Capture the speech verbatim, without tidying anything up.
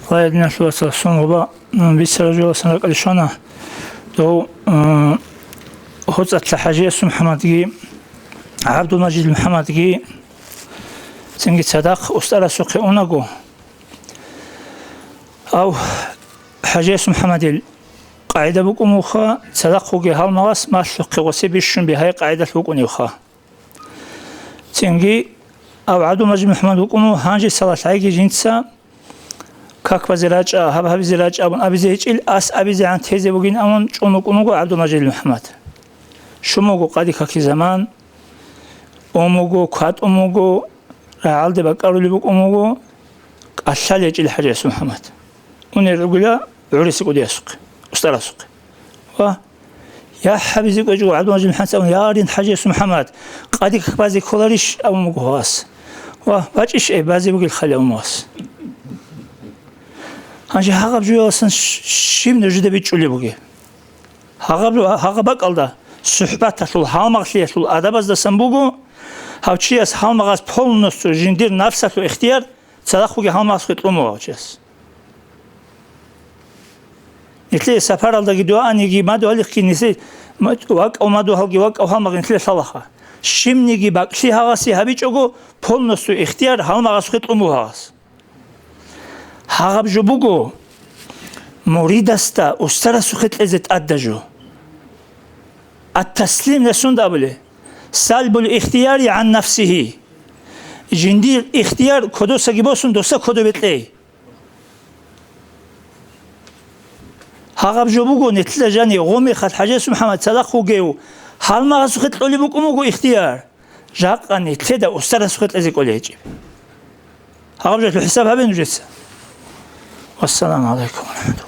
Хвалил диналъул вацал, сон гъоба, м, бицараб жоялдасан ракӀалде щвана. Дов, м, ГьоцӀалъа ХӀажияс МухӀаммадги, ГӀабдулмажид МухӀаммадги, цинги цадахъ устӀарасухъе унаго, гьав ХӀажияс МухӀаммадил къагӀида букӀун бугоха, цадахъ вугев гьалмагъас малъухъе гъосе бищун бигьай къагӀидалъ вукӀуневха. Цинги гьав ГӀабдулмажид МухӀаммад вукӀун вуго, гьанже салалъайги жинца как базе рачӀа, гьаб гьабизе рачӀа абун абизе гьечӀил, ас абизегӀан тезе бугин абун чӀун вукӀун вуго ГӀабдулмажид МухӀаммад. Щун буго къади-каки заман, ун буго, кватӀун буго, рагӀалде бакӀарулеб букӀун буго, кӀалъал гьечӀил ХӀажияс МухӀаммад. Унел ругила гӀуриси кӀудиясухъе, устӀарасухъе. Ва я гьабизе кӀвечӀого ГӀабдулмажид МухӀаммад абун, я рин ХӀажияс МухӀаммад, къади-как базе кколарищ абун буго гьас. Ва бачӀищ, ай, базе бугел хали абун гьас. Гьанже гьагъаб жоялдасан щ-, щиб нужеда бичӀчӀулеб бугеб? Гьагъаб, гьагъаб бакӀалда сухӀбаталъул, гьалмагълъиялъул адабаздасан буго, гьав чияс гьалмагъас полностью жиндир нафсалъул ихтияр цадахъ вугев гьалмагъасухъе кьун буго гьав чияс. Нилъее сапаралдаги дугьаниги мадугьалихъги нилъе ма-, вакӀав мадугьалги вакӀав гьалмагъ нилъее лъалаха. Щибниги бакӀлъи гьагъасе гьабичӀого, полностью ихтияр гьалмагъасухъе кьун буго гьагъас. Гьагъаб жо буго муридасда устарасухъе кьезе тӀадаб жо. Ат-таслим несунда абулеб, салбул ихтияри гӀан нафсигьи. Жиндир ихтияр кодосаги босун, доса кодобе кьей. Гьагъаб жо буго нилъеда жаниб гъо мехалъ ХӀажияс МухӀаммад цадахъ вугев гьалмагъасухъе кьолеб букӀун буго ихтияр. Жакъа нилъеда устарасухъе кьезе кӀолей гьечӀеб. Гьаб жо хӀисаб гьабе нужеца. Вассаламу гӀалайкум ва рахӀматуллагь.